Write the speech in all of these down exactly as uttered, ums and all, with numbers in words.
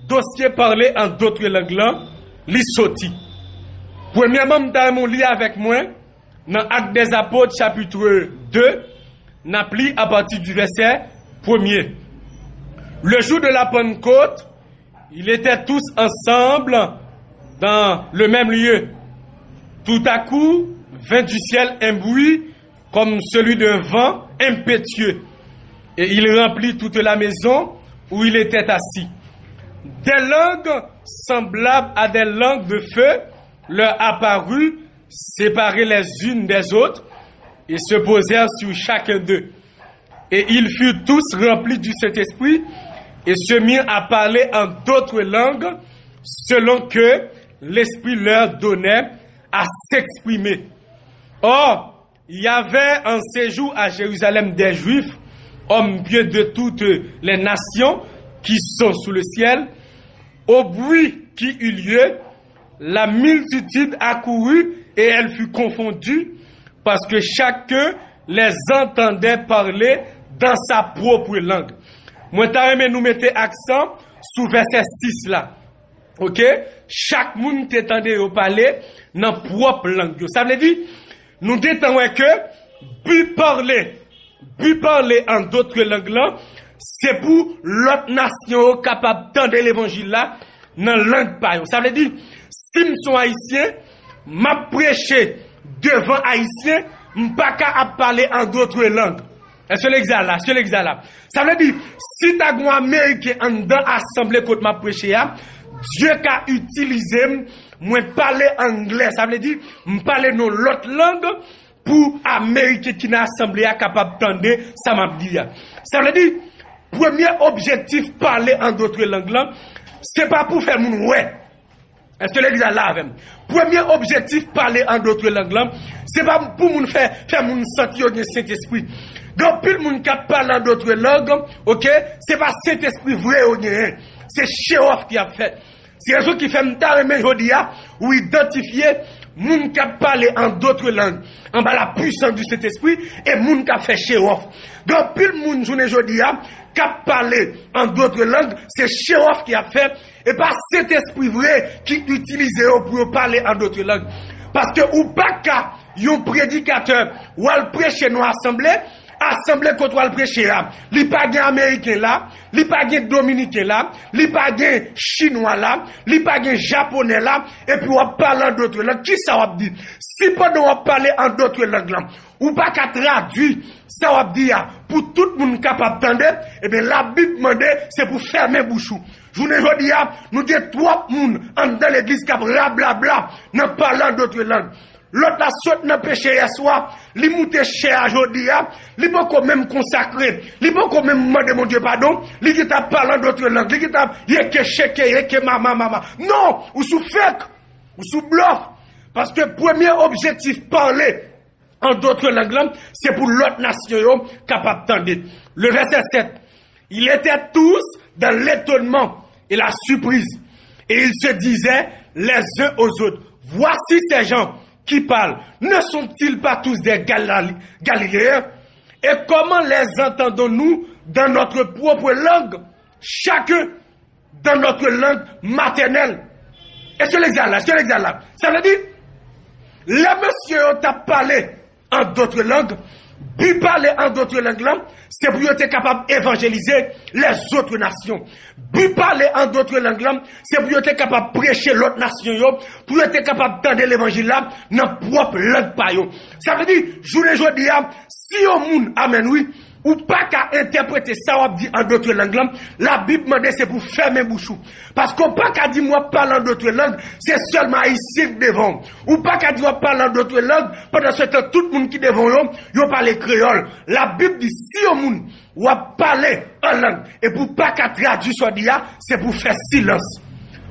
Dosye pale an dòt lang lan, li soti. Premyèman, m ta renmen w li avèk mwen nan Actes des Apôtres, chapitre deux, n ap li apati di vèsè premye. Le jour de la Pentecôte, ils étaient tous ensemble dans le même lieu. Tout à coup vint du ciel un bruit comme celui d'un vent impétueux, et il remplit toute la maison où il était assis. Des langues semblables à des langues de feu leur apparurent, séparées les unes des autres, et se posèrent sur chacun d'eux. Et ils furent tous remplis du Saint-Esprit et se mirent à parler en d'autres langues, selon que l'Esprit leur donnait à s'exprimer. Or, il y avait en séjour à Jérusalem des Juifs, hommes pieux de toutes les nations qui sont sous le ciel. Au bruit qui eut lieu, la multitude accourut et elle fut confondue, parce que chacun les entendait parler dans sa propre langue. Mwen ta renmen nou mete aksan sou vèsè sis la. Oke? Chak moun te tande yo pale nan pwòp lang yo. Sa vle di, nou gentan wè ke bi pale, bi pale an dòt lang lan, se pou lòt nasyon yo kapab tande levanjil la nan lang pa yo. Sa vle di, si m se yon Ayisyen, m ap preche devan Ayisyen, m pa ka ap pale an dòt lang. Èske l egzak la? Èske l egzak la? Sa vle di, si ta gen yon Ameriken anndan asanble kot m ap preche a, Dye ka itilize m, mwen pale anglè. Sa vle di, m pale nan lòt lang pou Ameriken ki nan asanble a kapab tande sa m ap di a. Sa vle di, premye objektif pale an dòt lang lan, se pa pou fè moun wè. Èske legliz la la avè m? Premye objektif pale an dòt lang lan, se pa pou moun fè, fè moun santi yo gen Sentespri. Gen anpil moun k ap pale an dòt lang, oke? Se pa Sentespri vre yo genyen. Se chewòf ki ap fèt. Se rezon ki fè m ta renmen jodi a, ou idantifye moun k ap pale an dòt lang anba la puissance du Saint-Esprit e moun k ap fè chewòf. Gen anpil moun jounen jodi a k ap pale an dòt lang, se chewòf ki ap fèt, e pa Sentespri vre ki itilize yo pou yo pale an dòt lang. Paske ou pa ka yon predikatè, w al preche nan asanble, asanble kot w al preche a, li pa gen Ameriken la, li pa gen Dominiken la, li pa gen Chinwa la, li pa gen Japonè la, epi w ap pale an dòt lang. Kisa w ap di? Si pandan w ap pale an dòt lang lan, ou pa ka tradui sa w ap di a pou tout moun kapab tande, ebyen, Labib mande se pou fèmen bouch ou. Jounen jodi a, nou gen twòp moun anndan legliz k ap rablabla nan pale an dòt lang. Lòt la sot nan peche yèswa, li moute chè a jodi a, li poko menm konsakre, li poko menm mande Bondye padon, li gentan ap pale an dòt lang, li gentan ap yeke cheke, yeke mama, mama. Non, ou sou fake, ou sou blòf. Paske premye objektif pale an dòt lang lan, se pou lòt nasyon yo kapab tande. Le verset sept, ils étaient tous dans l'étonnement et la surprise, et ils se disaient les uns aux autres, voici ces gens qui parlent, ne sont-ils pas tous des Galali- Galiléens? Et comment les entendons-nous dans notre propre langue, chacun dans notre langue maternelle? Èske legliz la? Èske legliz la? Sa vle di, lè mesye yo t ap pale an dòt lang, bi pale an dòt lang lan, se pou yo te kapab evanjelize lèzòt nasyon. Bi pale an dòt lang lan, se pou yo te kapab preche lòt nasyon yo, pou yo te kapab tande levanjil la nan pwòp lang pa yo. Sa vle di, jounen jodi a, si yon moun, amèn wi, ou pa ka entèprete sa w ap di an dòt lang lan, Labib mande se pou fèmen bouch ou. Paske w pa ka di m w ap pale an dòt lang, se sèlman Ayisyen k devan w. Ou pa ka di w ap pale an dòt lang, pandan se tan tout moun ki devan w yo, yo pale kreyòl. Labib di si yon moun w ap pale an lang, epi w pa ka tradui sa w di a, se pou fè silans.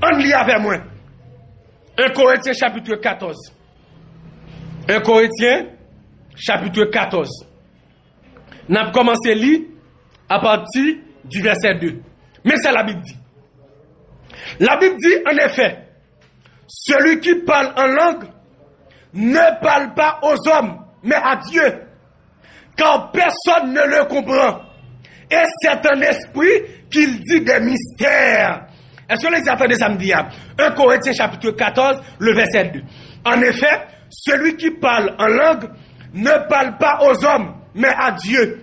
Ann li avè mwen. En Korentyen chapitre quatorze. En Korentyen chapitre quatorze. N ap kòmanse li apati di vèsè de. Men sa Labib di. Labib di, en effet, celui qui parle en langue ne parle pas aux hommes, mais à Dieu, car personne ne le comprend. Et c'est en esprit qu'il dit des mystères. Est-ce que legliz la tande sa m di a? Un Corinthiens chapitre quatorze, le verset deux. En effet, celui qui parle en langue ne parle pas aux hommes, mais à Dieu,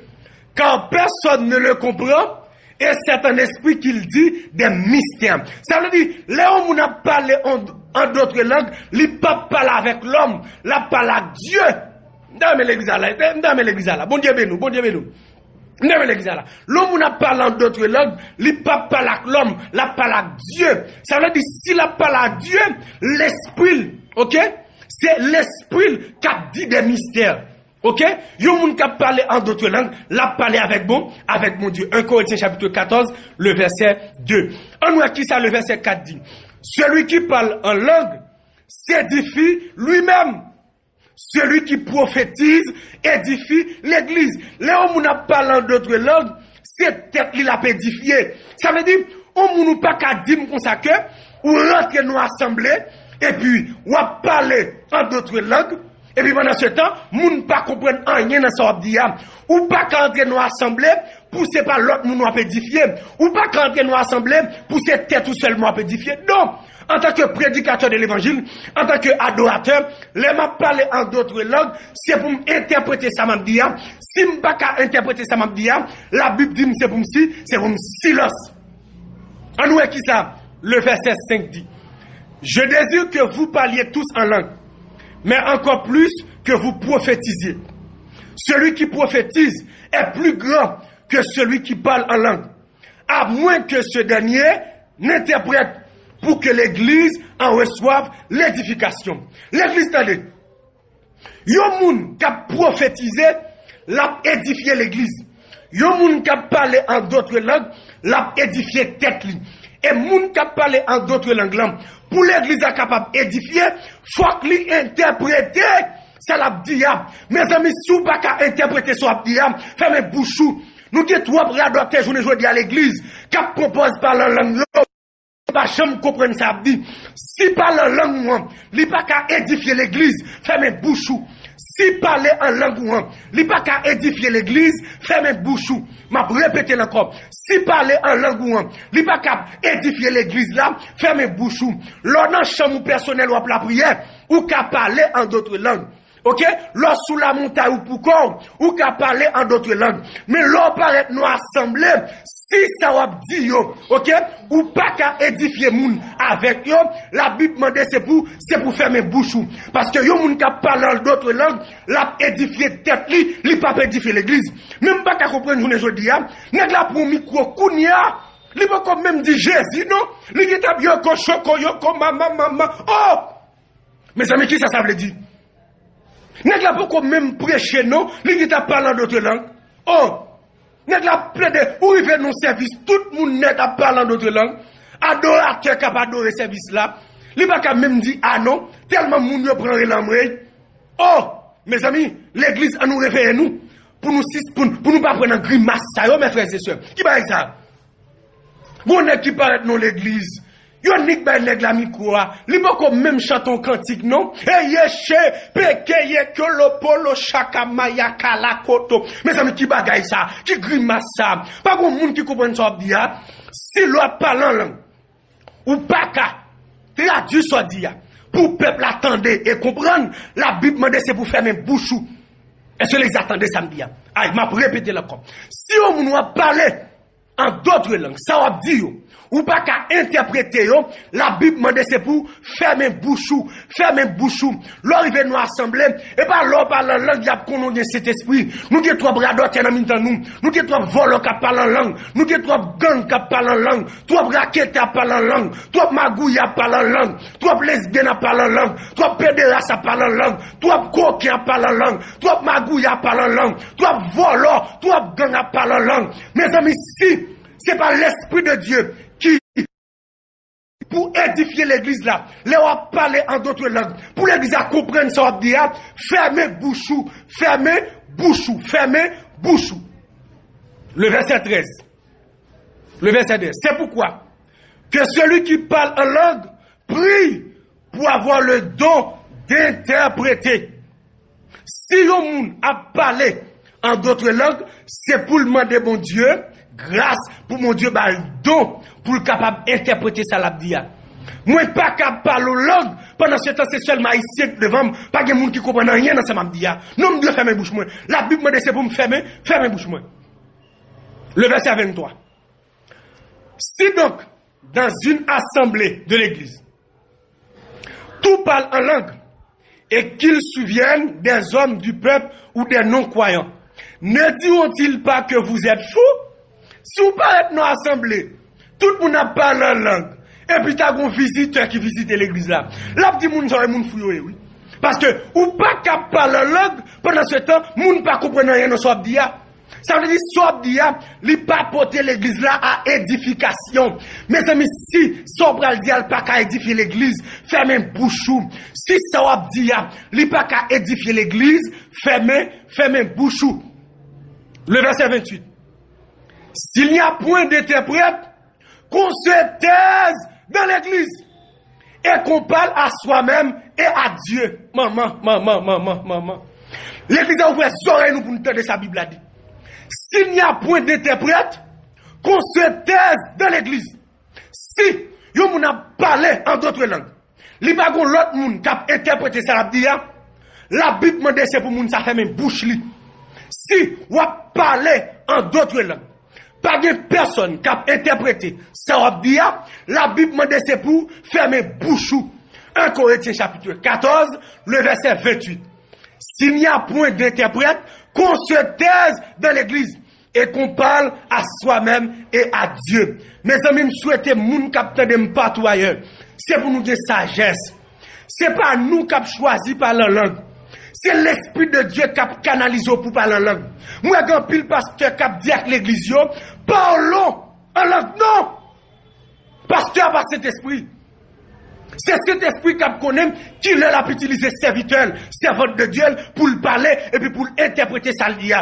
car personne ne le comprend, et c'est en esprit qu'il dit des mystères. Sa vle di, lè yon moun ap pale an, an dòt lang, li p ap pale avèk lòm, l ap pale ak Dye. M ta renmen legliz la, m ta renmen legliz la. Bondye beni w, Bondye beni w. M ta renmen legliz la. Lè yon moun ap pale an dòt lang, li p ap pale ak lòm, l ap pale ak Dye. Sa vle di, si l ap pale ak Dye, lespri l, oke? Se lespri l k ap di de mistè. Oke? Yon moun k ap pale an dòt lang, l ap pale avèk bon, avèk Bondye. Un Corinthiens chapitre quatorze, le verset deux. Ann wè kisa le verset quatre di. Celui qui parle en langue s'édifie lui-même. Celui qui prophétise édifie l'église. Lè yon moun ap pale an dòt lang, se tèt li l ap edifye. Sa vle di, yon moun ou pa ka di m konsa ke ou rantre nan asanble, epi w ap pale an dòt lang, epi pandan se tan, moun pa konprann anyen nan sa w ap di a. Ou pa ka antre nan asanble pou se pa lòt moun w ap edifye. Ou pa ka antre nan asanble pou se tèt ou sèlman w ap edifye. Non! Antanke predikatè de levanjil, antanke adoratè, lè m ap pale an dòt lang, se pou m entèprete sa m ap di a. Si m pa ka entèprete sa m ap di a, Labib di m se pou m si, se pou m silans. Ann wè kisa le verset cinq di. Je désire que vous parliez tous en langue, mais encore plus que vous prophétisiez. Celui qui prophétise est plus grand que celui qui parle en langue, à moins que ce dernier n'interprète, pour que l'église en reçoive l'édification. Legliz, tande. Yon moun k ap pwofetize, l ap edifye legliz. Yon moun k ap pale an dòt lang, l ap edifye tèt li. E moun k ap pale an dòt lang lan, pou legliz la kapab edifye, fòk li entèprete sa l ap di a. Mezanmi, si w pa ka entèprete sa w ap di a, fèmen bouch ou. Nou gen twòp radòtè jounen jodi a legliz k ap konpòz pale an lang yo. Pa janm konprann sa ap di. Si pale an lang ou an, li pa ka edifye legliz, fèmen bouch ou. Si pale an lang ou an, li pa ka edifye legliz, fèmen bouch ou. M ap repete l ankò. Si pale an lang ou an, li pa ka edifye legliz la, fèmen bouch ou. Lè w nan chanm ou pèsonèl, w ap lapriyè, ou ka pale an dòt lang. Oke? Lè w sou lamontay ou poukò w, ou ka pale an dòt lang. Men lè w parèt nan asanble, si sa w ap di yo, oke, ou pa ka edifye moun avèk yo, Labib mande se pou, se pou fèmen bouch ou. Paske yon moun k ap pale an dòt lang, l ap edifye tèt li, li p ap edifye legliz. Men m pa ka konprann jounen jodi a, nèg la pran mikwo kounye a, li poko menm di Jezi non, li gentan ap yoko choko yoko mama mama. Oh! Mezanmi, kisa sa vle di? Nèg la poko menm preche non, li gentan pale an dòt lang. Oh! Nèg la plede, ou rive nan sèvis, tout moun nèt ap pale an dòt lang. Adoratè k ap adore sèvis la, li pa ka menm di a non, tèlman moun yo pran relanmwey. Oh! Mezanmi, legliz, ann nou reveye nou, pou nou sis, pou, pou nou pa pran nan grimas sa yo, mes frères et sœurs. Ki bagay sa? Gon nèg ki parèt nan legliz. Yo nik bay nèg la mikwo a. Li poko menm chante yon kantik non. Eye che, peke ye kyolo polo chaka maya kala koto. Mezanmi, ki bagay sa? Ki grimas sa? Pa gon moun ki konprann sa w ap di a. Si lè w ap pale an lang, ou pa ka tradui sa w di a pou pèp la tande e konprann, Labib mande se pou fèmen bouch ou. Èske legliz la tande sa m di a? Ay, m ap repete l ankò. Si yon moun w ap pale an dòt lang, sa w ap di yo, ou pa ka entèprete yo, Labib mande se pou fèmen bouch ou, fèmen bouch ou. Lè w rive nan asanble, e pa lè w pale an lang y ap konnen w gen Sentespri. Nou gen twòp radòtè nan mitan nou. Nou gen twòp vòlò k ap pale an lang. Nou gen twòp gang k ap pale an lang. Twòp raketè ap pale an lang. Twòp magouyè ap pale an lang. Twòp lesbyèn ap pale an lang. Twòp pederas ap pale an lang. Twòp koken ap pale an lang. Twòp magouyè ap pale an lang. Twòp vòlò, twòp gang ap pale an lang. Mezanmi, si se pa Lespri de Dye ki pou edifye legliz la, lè w ap pale an dòt lang, pou legliz la konprann sa w ap di a, fèmen bouch ou, fèmen bouch ou, fèmen bouch ou. Le verset treize. Le verset deux. C'est pourquoi que celui qui parle en langue prie pour avoir le don d'interpréter. Si yon moun ap pale An dòt lang, se pou l mande Bondye gras, pou Bondye ba l don pou l kapab entèprete sa l ap di a. Mwen pa ka pale yon lang, pandan se tan se sèlman Ayisyen k devan m, pa gen moun ki konprann anyen nan sa m ap di a. Non, m dwe fèmen bouch mwen. Labib mande se pou m fèmen, fèmen bouch mwen. Le verset vingt-trois. Si donc, dans une assemblée de l'Église, tout parle en langue, et qu'il survienne des hommes du peuple ou des non-croyants, ne diront-ils pas que vous êtes fous? Si w parèt nan asanble, tout moun ap pale an lang, epi ta gon vizitè ki vizite legliz la, l ap di moun sa yo e moun fou yo ye, wi. Paske ou pa ka pale an lang, pandan se tan, moun pa konprann anyen nan sa w ap di a. Sa vle di, sa w ap di a, li pa pote legliz la a edifikasyon. Mezanmi, si sa w pral di a, l pa ka edifye legliz, fèmen bouch ou. Si sa w ap di a, li pa ka edifye legliz, fèmen, fèmen bouch ou. Le verset vingt-huit. S'il n'y a point d'interprète, qu'on se taise dans l'église et qu'on parle à soi-même et à Dieu. Manman, manman, manman, manman. Legliz la ouvè zòrèy nou pou nou tande sa Bib la di. S'il n'y a point d'interprète, qu'on se taise dans l'église. Si yon moun ap pale an dòt lang, li pa gon lòt moun k ap entèprete sa l ap di a, Labib mande se pou moun sa fèmen bouch li. Si w ap pale an dòt lang, pa gen pèsonn k ap entèprete sa w ap di a, Labib mande se pou fèmen bouch ou. Un Corinthiens chapitre quatorze, le verset vingt-huit. S'il n'y a point d'interprète, qu'on se taise dans l'église et qu'on parle à soi-même et à Dieu. Mezanmi, m swete moun k ap tande m patou ayè, se pou nou gen sajès. Se pa nou k ap chwazi pale an lang. Se Lespri de Dye k ap kanalize w pou pale an lang. M wè gen anpil pastè k ap di ak legliz yo, "Parlons en langue." Non! Pastè a pa Sentespri. Se Sentespri k ap konnen kilè l ap itilize sèvitè l, sèvant de Dye l, pou l pale epi pou l entèprete sa l di a.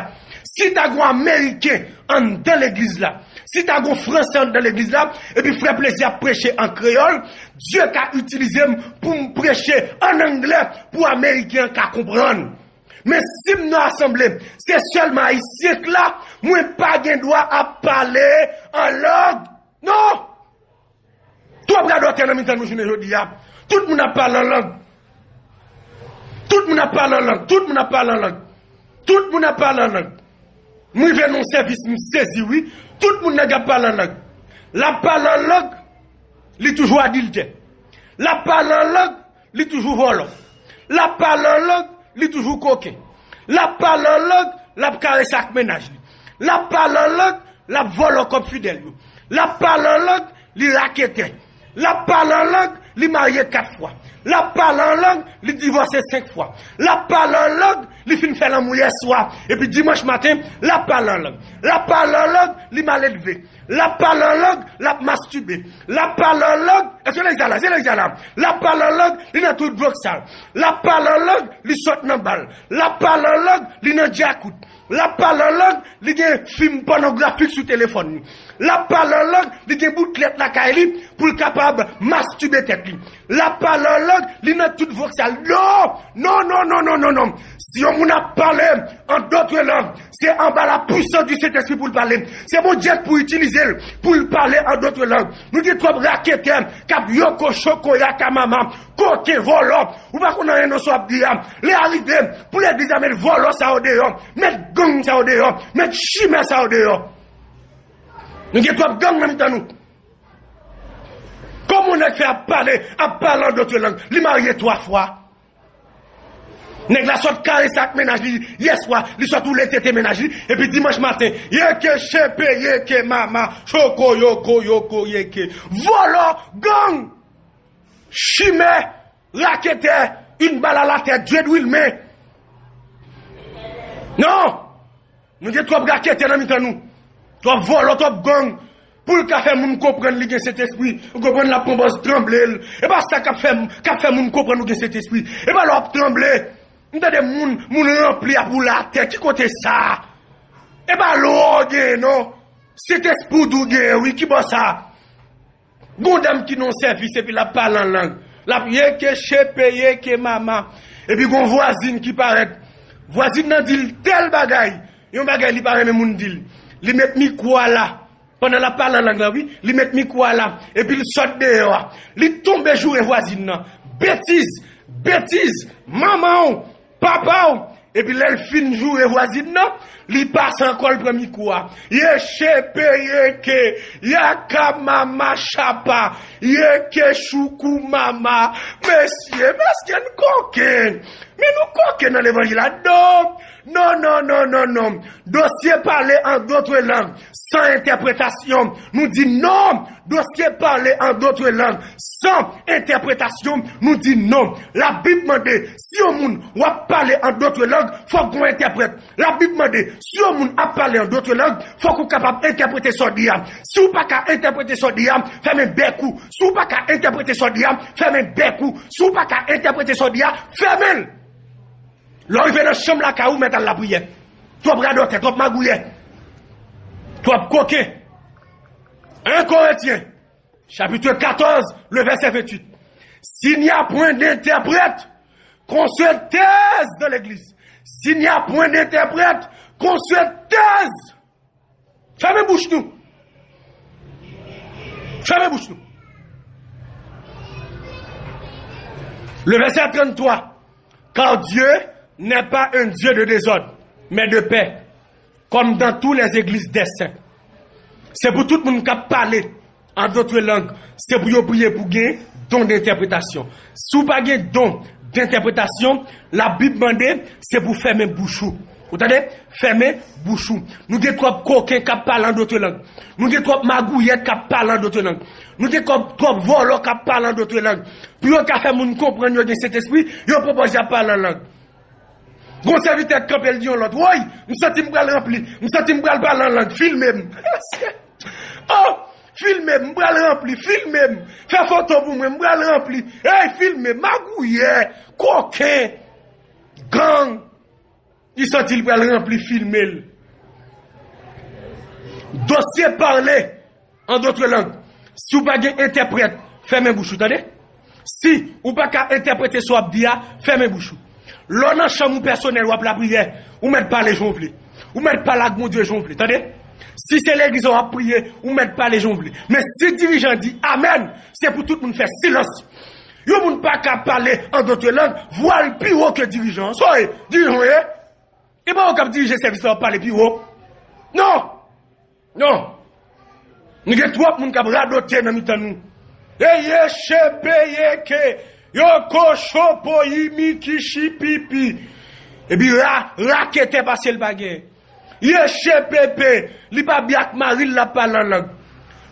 Si ta gon Ameriken anndan legliz la, si ta gon Fransè anndan legliz la, epi frè Plezi ap preche an kreyòl, Dye ka itilize m pou m preche an anglè pou Ameriken an ka konprann. Men si m nan asanble, se sèlman Ayisyen k la, mwen pa gen dwa ap pale an lang. Non! Twòp radòtè nan mitan nou jounen jodi a. Tout moun ap pale an lang. Tout moun ap pale an lang. Tout moun ap pale an lang. Tout moun ap pale an lang. M rive nan yon sèvis, m sezi, wi. Tout moun nan ap pale an lang. L ap pale an lang, li toujou adiltè. L ap pale an lang, li toujou vòlò. L ap pale an lang, li toujou koken. L ap pale an lang, l ap karese ak mennaj li. L ap pale an lang, l ap vòlò kòb fidèl yo. L ap pale an lang, li raketè. L ap pale an lang, li marye kat fwa. L ap pale an lang, li divòse senk fwa. L ap pale an lang, li fin fè lanmou yè swa. Epi dimanch maten, l ap pale an lang. L ap pale an lang, li maledve. L ap pale an lang, l ap mastibe. L ap pale an lang, èske legliz la, se legliz la. L ap pale an lang, li nan tout dwòg sal. L ap pale an lang, li sot nan bal. L ap pale an lang, li nan djakout. L ap pale an lang, li gen fim pònografik sou telefòn li. L ap pale an lang, li gen boutlèt lakay li pou l kapab mastibe tèt li. L ap pale an lang, li nan tout vòksal. Non! Non, non, non, non, non, non. Si yon moun ap pale an dòt lang, se anba la puissance du Saint-Esprit pou l pale. Se Bondye k pou itilize l pou l pale an dòt lang. Nou gen twòp raketè k ap yoko choko yakamama, koken, vòlò. Ou pa konn anyen nan sa w ap di a. Lè a rive pou legliz la met vòlò sa yo deyò, met gang sa yo deyò, met chimè sa yo deyò. Nou gen twòp gang nan mitan nou. Kòman yon nèg fè ap pale, ap pale an dòt lang? Li marye twa fwa. Nèg la sot karese ak mennaj li yè swa, li sot woule tete mennaj li, epi dimanch maten, yeke chepe, yeke mama, choko, yoko, yoko, yeke. Vòlò, gang, chimè, raketè, une balle à la tête, Dye dwil men. Non! Nou gen twòp raketè nan mitan nou. Twòp vòlò, twòp gang. Pou l ka fè moun konprann li gen Sentespri, ou konprann l ap pran bòz tranble l. E pa sa k ap fè, k ap fè moun konprann ou gen Sentespri. E pa lè w ap tranble. M tande moun, moun ranpli ap woule atè. Ki kote sa? E pa lwa w genyen non. Sentespri w di w genyen wi. Ki bò sa? Gon dam ki nan yon sèvis epi l ap pale an lang. L ap yeke chepe yeke mama. Epi gon vwazin ki parèt. Vwazin nan di l tèl bagay. Yon bagay li pa renmen moun di l. Li met mikwo a la. Pandan l ap pale an lang lan, wi, li met mikwo a la. Epi l sot deyò a. Li tonbe joure vwazin nan. Betiz! Betiz! Manman w! Papa w! Epi lè l fin joure vwazin nan, li pase ankò l pran mikwo a. Ye chepe ye ke, yaka mama chapa, ye ke choukou mama. Mesye, mesye, n koken. Men nou koken nan levanjil la. Donk, non, non, non, non, non. Dosye pale an dotre lang, san entèpretasyon, nou di non. Dosye pale an dotre lang, san entèpretasyon, nou di non. Labib mande, si yon moun w ap pale an dotre lang, fòk gon entèprèt. Labib mande, si yon moun ap pale an dotre lang, fòk ou kapab entèprete sa w di a. Si w pa ka entèprete sa w di a, fèmen bèk ou. Si w pa ka entèprete sa w di a, fèmen bèk ou. Si w pa ka entèprete sa w di a, fèmen l. Lè w rive nan chanm lakay ou, mèt al lapriyè. Twòp radòtè, twòp magouyè, twòp koken. En Korentyen, chapitre quatorze, le verset vingt-huit. S'il n'y a point d'interprète, qu'on se taise dans l'église. S'il n'y a point d'interprète, qu'on se taise. Fèmen bouch nou. Fèmen bouch nou. Le verset trente-trois. Car Dieu n'est pas un Dieu de désordre, mais de paix, comme dans toutes les églises des saints. Se pou tout moun k ap pale an dotre lang, se pou yo priye pou gen don de entèpretasyon. Si w pa gen don de entèpretasyon, Labib mande, se pou fèmen bouch ou. Ou tande? Fèmen bouch ou. Nou gen twòp koken k ap pale an dotre lang. Nou gen twòp magouyè k ap pale an dotre lang. Nou gen twòp, twòp vòlò k ap pale an dotre lang. Pou yo ka fè moun konprann yo gen Sentespri, yo pwopoze y ap pale an lang. Gon sèvitè k kanpe, l di yon lòt, woy, m santi m pral ranpli, m santi m pral pale an lang, filme m. Oh, filme m, m pral ranpli, filme m. Fè foto pou mwen, m pral ranpli. Ey, filme m, magouyè, koken, gang. Li santi l pral ranpli, filme l. Dosye pale an dotre lang. Si w pa gen entèprèt, fèmen bouch ou, tande. Si ou pa ka entèprete sa w ap di a, fèmen bouch ou. Lè w nan chanm ou pèsonèl, w ap lapriyè, ou mèt pale jan w vle. Ou mèt pale ak Bondye jan w vle, tande. Si se legliz w ap priye, ou mèt pale jan w vle. Men si dirijan di amèn, se pou tout moun fè silans. Yon moun pa ka pale an dotre lang, vwa l pi wo ke dirijan an. Sa w ye, dirijan w ye? E pa ou k ap dirije sèvis la, w ap pale pi wo. Non! Non! Nou gen twòp moun k ap radote nan mitan nou. Eye, chepe, yeke, yoko, chopo, yimi, kichi, pipi. Epi ra, raketè pase l pa gen. Ye chepepe, li pa byen ak mari l, l ap pale an lang.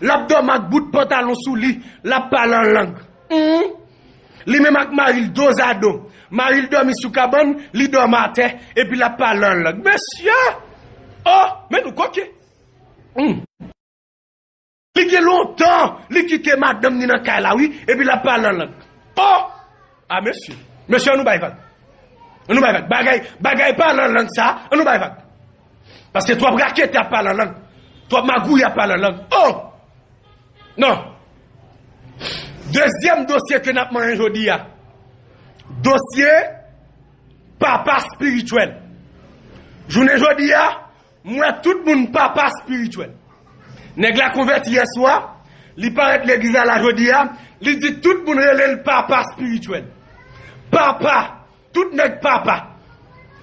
L ap dòmi ak bout pantalon sou li, l ap pale an lang. Hum. Li menm ak mari l dozado. Mari l dòmi sou kabann, li dòmi atè, epi l ap pale an lang. Mesye! Oh, men nou koke. Hum. Li gen lontan, li kite madanm ni nan kay la, wi, epi l ap pale an lang. Oh! A, mesye. Mesye, ann nou bay vag. Ann nou bay vag. Bagay, bagay pale an lang sa, ann nou bay vag. Paske twòp raketè ap pale an lang. Twòp magouyè ap pale an lang. Oh! Non. Dezyèm dosye ke n ap manyen jodi a. Dosye papa espirityèl. Jounen jodi a, m wè tout moun papa espirityèl. Nèg la konvèti yèswa, li parèt legliz la la jodi a, li di tout moun rele l papa espirityèl. Papa, tout nèg papa.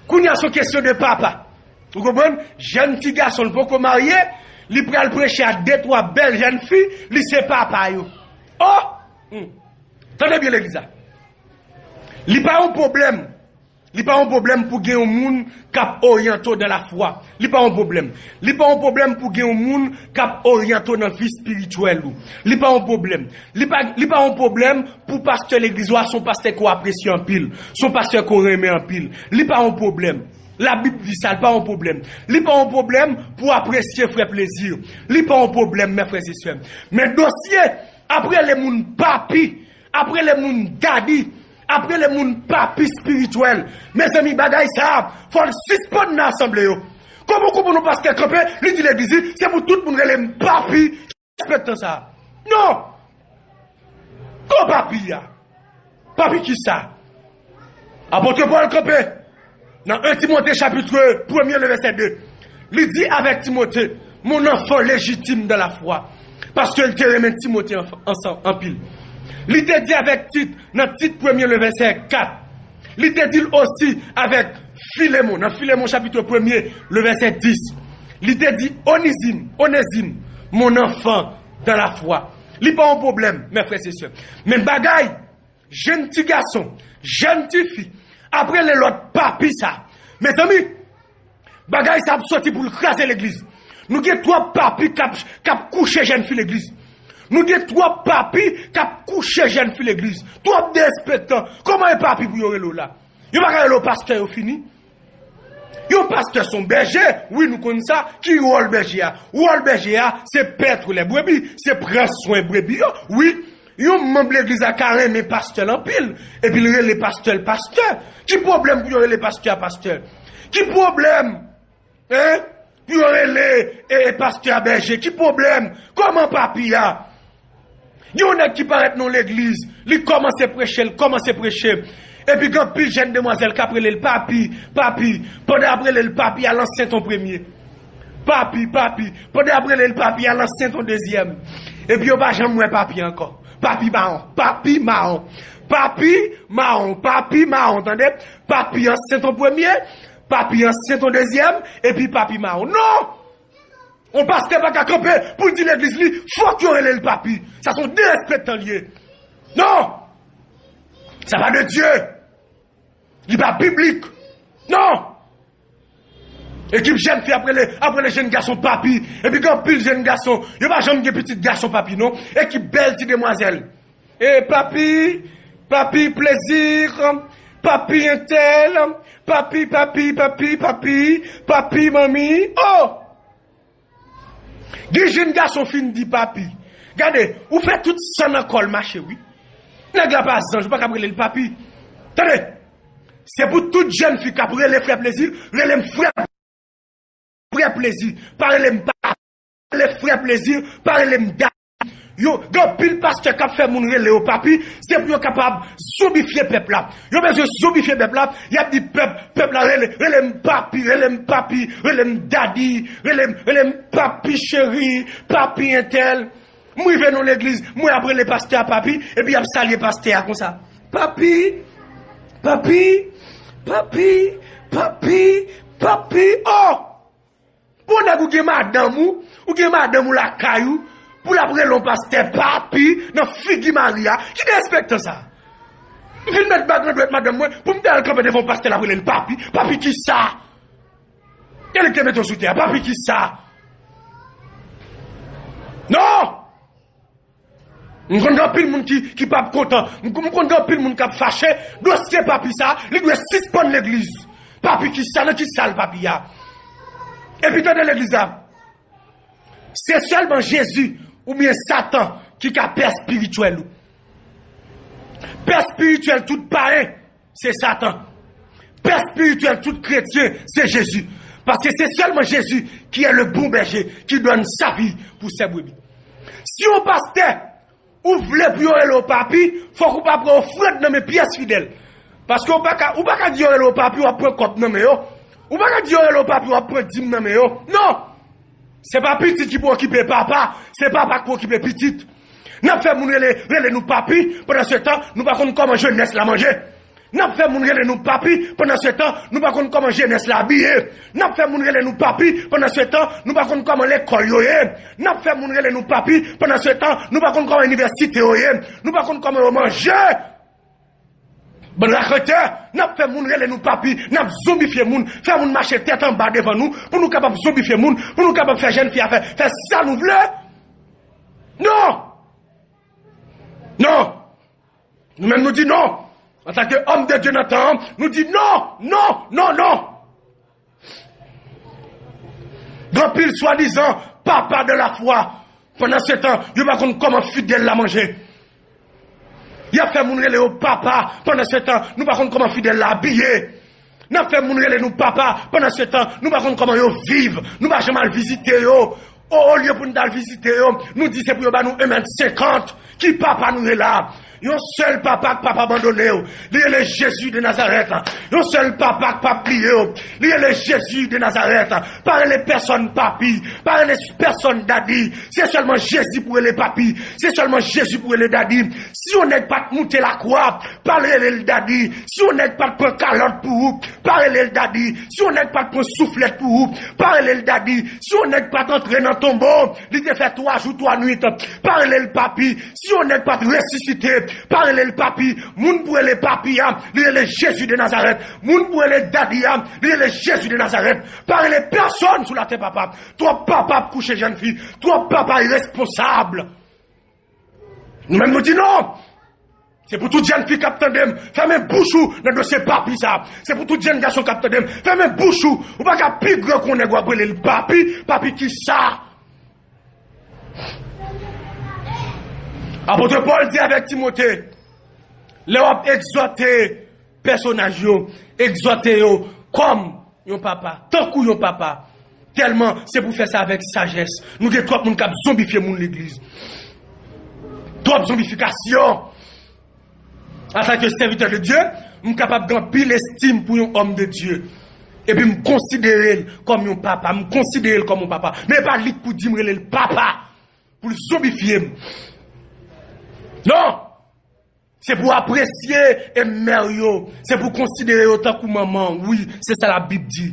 Kounye a se yon kesyon de papa. Ou konprann? Jèn ti gason, li poko marye, li pral preche a de twa bèl jèn fi, li se papa yo. Oh! Hmm. Tande byen legliz la. Li pa yon pwoblèm. Li pa yon pwoblèm pou gen yon moun k ap oryante w nan lafwa. Li pa yon pwoblèm. Li pa yon pwoblèm pou gen yon moun k ap oryante w nan vi espirityèl ou. Li pa yon pwoblèm. Li pa, li pa yon pwoblèm pou pastè legliz ou a, se yon pastè ke w apresye anpil. Se yon pastè ke w renmen anpil. Li pa yon pwoblèm. Labib di sa, li pa yon pwoblèm. Li pa yon pwoblèm pou w apresye frè Plezi. Li pa yon pwoblèm, mè frè e sè. Men dosye, ap rele moun papi, ap rele moun dadi, ap rele moun papi espirityèl. Mezanmi, bagay sa a, fò l sispann nan asanble yo. Kòman w konprann yon pastè kanpe, li di legliz li, se pou tout moun rele m papi? Respektan sa. Non! Kon papi a. Papi kisa? Apot Pòl kanpe nan en Timote chapit premye, le vèsè de. Li di avèk Timote, mon enfant légitime dans la foi, paske l te renmen Timote anf- ansanm anpil. Li te di avèk Tit, nan Tit premye, le vèsè kat, li te di l osi avèk Filemon, nan Filemon chapit premye, le vèsè dis, li te di, Onezim, Onezim, mon enfant dans la foi. Li pa yon pwoblèm, mes frères et sœurs. Men bagay, jèn ti gason, jèn ti fi, ap rele lòt papi sa. Mezanmi, bagay sa ap soti pou l kraze legliz. Nou gen twòp papi k ap, k ap kouche jèn fi legliz. Nou gen twòp papi k ap kouche jèn fi legliz. Twòp derespektan. Kòman e papi pou yo rele w la? Yo pa ka rele w pastè, yo fini. Yon pastè se yon bèje, wi, nou konn sa. Ki wòl bèje a? Wòl bèje a, se pèt lè brebi, se pran swen brebi yo, wi. Yon manm legliz la ka renmen pastè l anpil, epi l rele pastè l pastè. Ki pwoblèm pou yo rele pastè a pastè? Ki pwoblèm, en? Pou yo rele, e, e, pastè a bèje? Ki pwoblèm? Kòman papi a? Gen yon nèg ki parèt nan legliz, li kòmanse preche, li kòmanse preche. Epi gen anpil jèn demwazèl k ap rele l papi, papi. Pandan y ap rele l papi, al ansent yon premye. Papi, papi. Pandan y ap rele l papi, al ansent yon dezyèm. Epi yo pa janm wè papi ankò. Papi mawon, papi mawon. Papi mawon, papi mawon, tande? Papi ansent yon premye, papi ansent yon dezyèm, epi papi mawon. Non! Yon pastè pa ka kanpe pou l di legliz li, fòk yo rele l papi. Sa se yon derespektan l ye. Non! Sa pa de Dye. Li pa biblik. Non! Ekip jèn fi ap rele, ap rele jèn gason papi. Epi gen anpil jèn gason, yo pa janm gen pitit gason papi, non. Ekip bèl ti demwazèl. E papi, papi plezi, papi entèl, papi, papi, papi, papi, papi manmi. Oh! Gen jèn gason fin di papi. Gade, ou fè tout san nan kò l mache, wi. Nèg la pa zanj, ou pa ka rele l papi. Tande! Se pou tout jèn fi k ap rele frè Plezi, rele m frè, frè Plezi. Pa rele m pa, rele frè Plezi, pa rele m da. Yo, gen anpil pastè k ap fè moun rele yo papi, se pou yo kapab zonbifye pèp la. Yo bezwen zonbifye pèp la, y ap di pèp, pèp la rele, rele m papi, rele m papi, rele m dadi, rele m, rele m papi cheri, papi entèl. M rive nan legliz, m wè y ap rele pastè a papi, epi y ap salye pastè a konsa. Papi, papi, papi, papi, papi, oh! Pou nèg ou gen madanm ou, ou gen madanm ou lakay ou, pou l ap rele yon pastè papi nan figi mari a, ki derespektan sa? M fin met bag nan dwèt madanm mwen, pou m te al kanpe devan yon pastè l ap rele l papi, papi kisa? E li ki te mete w sou tè a, papi kisa? Non! M konn gen anpil moun ki, ki p ap kontan. M, m konn gen anpil moun k ap fache. Dosye papi sa, li dwe sispann legliz. Papi kisa, nan ki sal papi a? Epi tande legliz la. Se sèlman Jezi oubyen Satan ki ka pè espirityèl ou. Pè espirityèl tout payen, se Satan. Pè espirityèl tout kretyen, se Jezi. Paske se sèlman Jezi ki est le bon berger, qui donne sa vie pour ses brebis. Si yon pastè, ou vle pou yo rele w papi, fòk ou pa pran ofrann nan men pyès fidèl. Paske ou pa ka, ou pa ka di yo rele w papi, w ap pran kòb nan men yo. Ou pa ka di yo rele w papi, w ap pran dim nan men yo. Non! Se pa pitit ki pou okipe papa, se papa ki pou okipe pitit. N ap fè moun rele, rele nou papi, pandan se tan, nou pa konn kòman jenès la manje. N ap fè moun rele nou papi, pandan se tan, nou pa konn kòman jenès la abiye. N ap fè moun rele nou papi, pandan se tan, nou pa konn kòman lekòl yo ye. N ap fè moun rele nou papi, pandan se tan, nou pa konn kòman inivèsite yo ye. Nou pa konn kòman yo manje. Bann raketè, n ap fè moun rele nou papi, n ap zonbifye moun, fè moun mache tèt anba devan nou, pou nou kapab zonbifye moun, pou nou kapab fè jèn fi a fè, fè sa nou vle. Non! Non! Nou menm nou di non! Antanke òm de Dye nan tan an, nou di non! Non! Non! Non! Gen anpil swadizan papa de la fwa. Pandan se tan, yo pa konn kòman fidèl la manje. Y ap fè moun rele yo papa. Pandan se tan, nou pa konn kòman fidèl la abiye. N ap fè moun rele nou papa. Pandan se tan, nou pa konn kòman yo viv. Nou pa janm al vizite yo. O, olye pou n t al vizite yo, nou di se pou yo ba nou en mèt senkant. Ki papa nou ye la? Yon sèl papa k p ap abandone w. Li rele Jezi de Nazarèt. Yon sèl papa k p ap bliye w. Li rele Jezi de Nazarèt. Pa rele pèsòn papi. Pa rele pèsòn dadi. Se sèlman Jezi pou rele papi. Se sèlman Jezi pou rele dadi. Si yon nèg pa t moute lakwa, pa rele l dadi. Si yon nèg pa t pran kalòt pou ou, pa rele l dadi. Si yon nèg pa t pran souflèt pou ou, pa rele l dadi. Si yon nèg pa t antre nan tonbo, li te fè twa jou, twa nwit, pa rele l papi. Si yon nèg pa t resisite, pa rele l papi. Moun pou rele papi a, li rele Jezi de Nazarèt. Moun pou rele dadi a, li rele Jezi de Nazarèt. Pa rele pèsòn sou latè, papa. Twòp papa ap kouche jèn fi. Twòp papa iresponsab. Nou menm nou di non. Se pou tout jèn fi k ap tande m, fèmen bouch ou nan dosye papi sa. Se pou tout jèn gason k ap tande m, fèmen bouch ou. Ou pa ka pi gran ke yon nèg w ap rele l papi, papi kisa? Apot Pòl di avèk Timote, lè w ap egzòte pèsonaj yo, egzòte yo kòm yon papa, tankou yon papa. Tèlman se pou fè sa avèk sajès. Nou gen twòp moun k ap zonbifye moun legliz. Twòp zonbifikasyon. Antanke sèvitè de Dye, m kapab gen anpil estim pou yon òm de Dye. Epi m konsidere l kòm yon papa. M konsidere l kòm yon papa. Men e pa li k pou di m rele l papa. Pou l zonbifye m. Non! Se pou apresye e mè w yo. Se pou konsidere yo tankou manman w. Wi, se sa Labib di.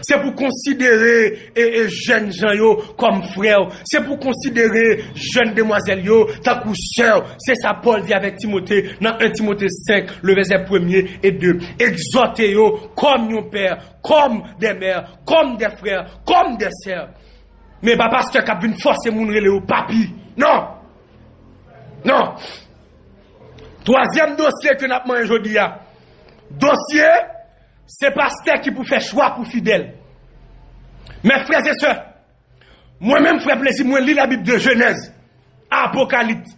Se pou konsidere e, e jèn jan yo kòm frè w. Se pou konsidere jèn demwazèl yo tankou sè w. Se sa Pòl di avèk Timote nan en Timote senk, le vèsè premye e de. Egzòte yo kòm yon pè, kòm de mè, kòm de frè, kòm de sè. Men pa pastè k ap vin fòse moun rele yo papi. Non! Non! Twazyèm dosye ke n ap manyen jodi a. Dosye, se pastè ki pou fè chwa pou fidèl. Men frè e sè, mwen menm frè Plezi, mwen li Labib de Jenèz a Apokalips.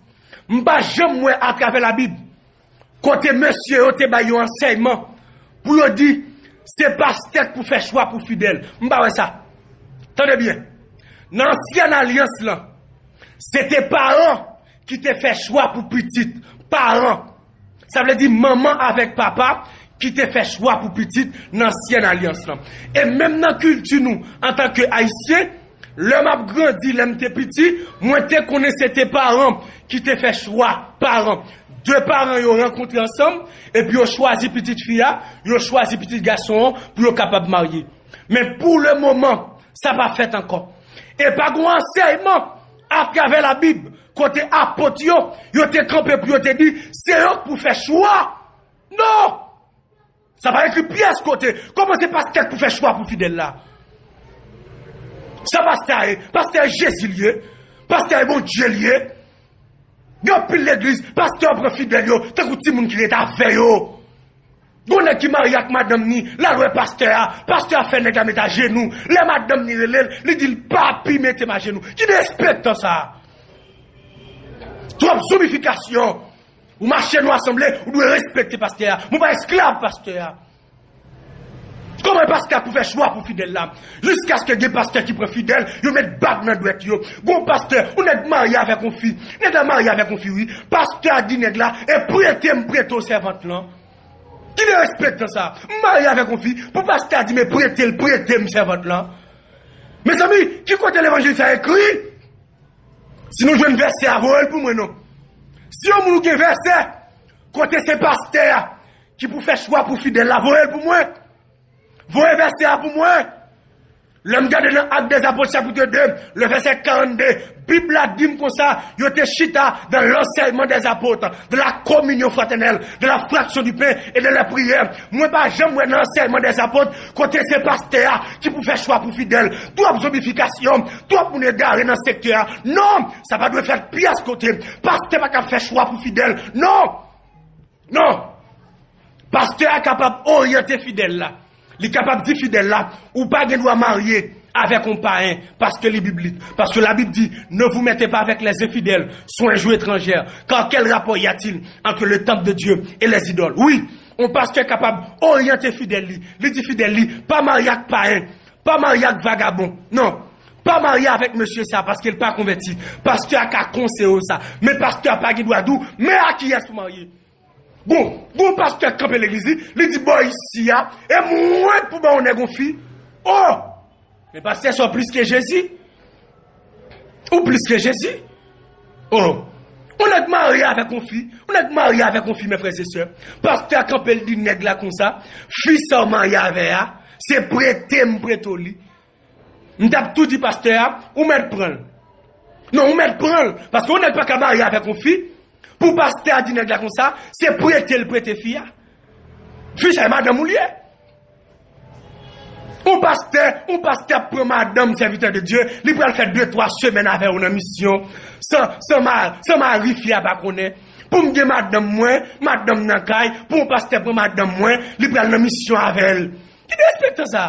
M pa janm wè atravè Labib kote mesye yo te bay yon ansèyman pou yo di se pastè k pou fè chwa pou fidèl. M pa wè sa. Tande byen. Nan ansyen alyans lan, se te paran ki te fè chwa pou pitit. Paran. Sa vle di manman avèk papa ki te fè chwa pou pitit nan ansyen alyans lan. E menm nan kilti nou, antanke Ayisyen, lè m ap grandi, lè m te piti, mwen te konnen se te paran ki te fè chwa, paran. De paran yo rankontre ansanm, epi yo chwazi pitit fi a, yo chwazi pitit gason an pou yo kapab marye. Men pou le moman, sa pa fèt ankò. E pa gen ansèyman atravè Labib kote apot yo, yo te kanpe pou yo te di, se yo k pou fè chwa. Non! Sa pa ekri pyès kote. Kòman se pastè k pou fè chwa pou fidèl la? Sa pastè a ye? Pastè a Jezi l ye? Pastè a Bondye l ye? Gen anpil legliz, pastè a pran fidèl yo tankou timoun ki ret avè yo. Gon nèg ki marye ak madanm ni, l al wè pastè a, pastè a fè nèg la met ajenou. Lè madanm ni rele l, li di l, papi, mete m ajenou. Ki derespektan sa a? Twòp zonbifikasyon. Ou mache nan asanble, ou dwe respekte pastè a. Mwen pa esklav pastè a. Kòman pastè a pou fè chwa pou fidèl la? Jiskaske gen pastè ki pran fidèl, yo met bag nan dwèt yo. Gon pastè, yon nèg marye avèk yon fi. Nèg la marye avèk yon fi, wi. Pastè a di nèg la, e prete m prete w sèvant lan. Ki derespektan sa? M marye avèk yon fi, pou pastè a di m e prete l, prete m sèvant lan. Mezanmi, ki kote levanjil sa ekri? Si nou jwenn vèsè a, voye l pou mwen non. Si yon moun ou gen vèsè, kote se pastè a ki pou fè chwa pou fidèl la, voye l pou mwen. Voye vèsè a pou mwen. Lè m gade nan Actes des Apôtres chapitre deux, le verset quarante-deux, Bib la di m konsa, yo te chita dans l'enseignement des apôtres, dans la communion fraternelle, dans la fraction du pain et dans la prière. Mwen pa janm wè nan ansèyman dèzapot kote se pastè a ki pou fè chwa pou fidèl. Twòp zonbifikasyon, twòp moun egare nan sektè a. Non, sa pa dwe fèt pyès kote. Pastè pa ka fè chwa pou fidèl. Non! Non! Pastè a kapab oryante fidèl la. Li kapab di fidèl la, ou pa gen dwa marye avèk yon payen, paske li biblik. Paske Labib di, ne vous mettez pas avec les infidèles, sont un joug étranger, car quel rapport y a-t-il entre le temple de Dieu et les idoles? Wi, yon pastè kapab oryante fidèl li. Li di fidèl li, pa marye ak payen, pa marye ak vagabon. Non. Pa marye avèk mesye sa paske l pa konvèti. Pastè a ka konseye w sa. Men pastè a pa gen dwa di w, men a kiyès pou marye. Bon, gon pastè k kanpe legliz li, li di bò isi a, e mwen k pou ba yon nèg yon fi. Oh! Men pastè sa w plis ke Jezi. Ou plis ke Jezi. Oh! Yon nèg marye avèk yon fi. Yon nèg marye avèk yon fi, men frè e sè. Pastè a kanpe l di nèg la konsa, fi sa w marye avè a, se prete m prete w li. M t ap tou di pastè a, ou mèt pran l. Non, ou mèt pran l. Paske yon nèg pa ka marye avèk yon fi, pou pastè a di nèg la konsa, se prete l prete fi a. Fi sa e madanm ou li ye. Yon pastè, yon pastè ap pran madanm sèvitè de Dye, li pral fè de twa semèn avè w nan misyon, san, san ma-, san mari fi a pa konnen. Pou m gen madanm mwen, madanm nan kay, pou yon pastè pran madanm mwen, li pral nan misyon avè l. Ki derespektan sa?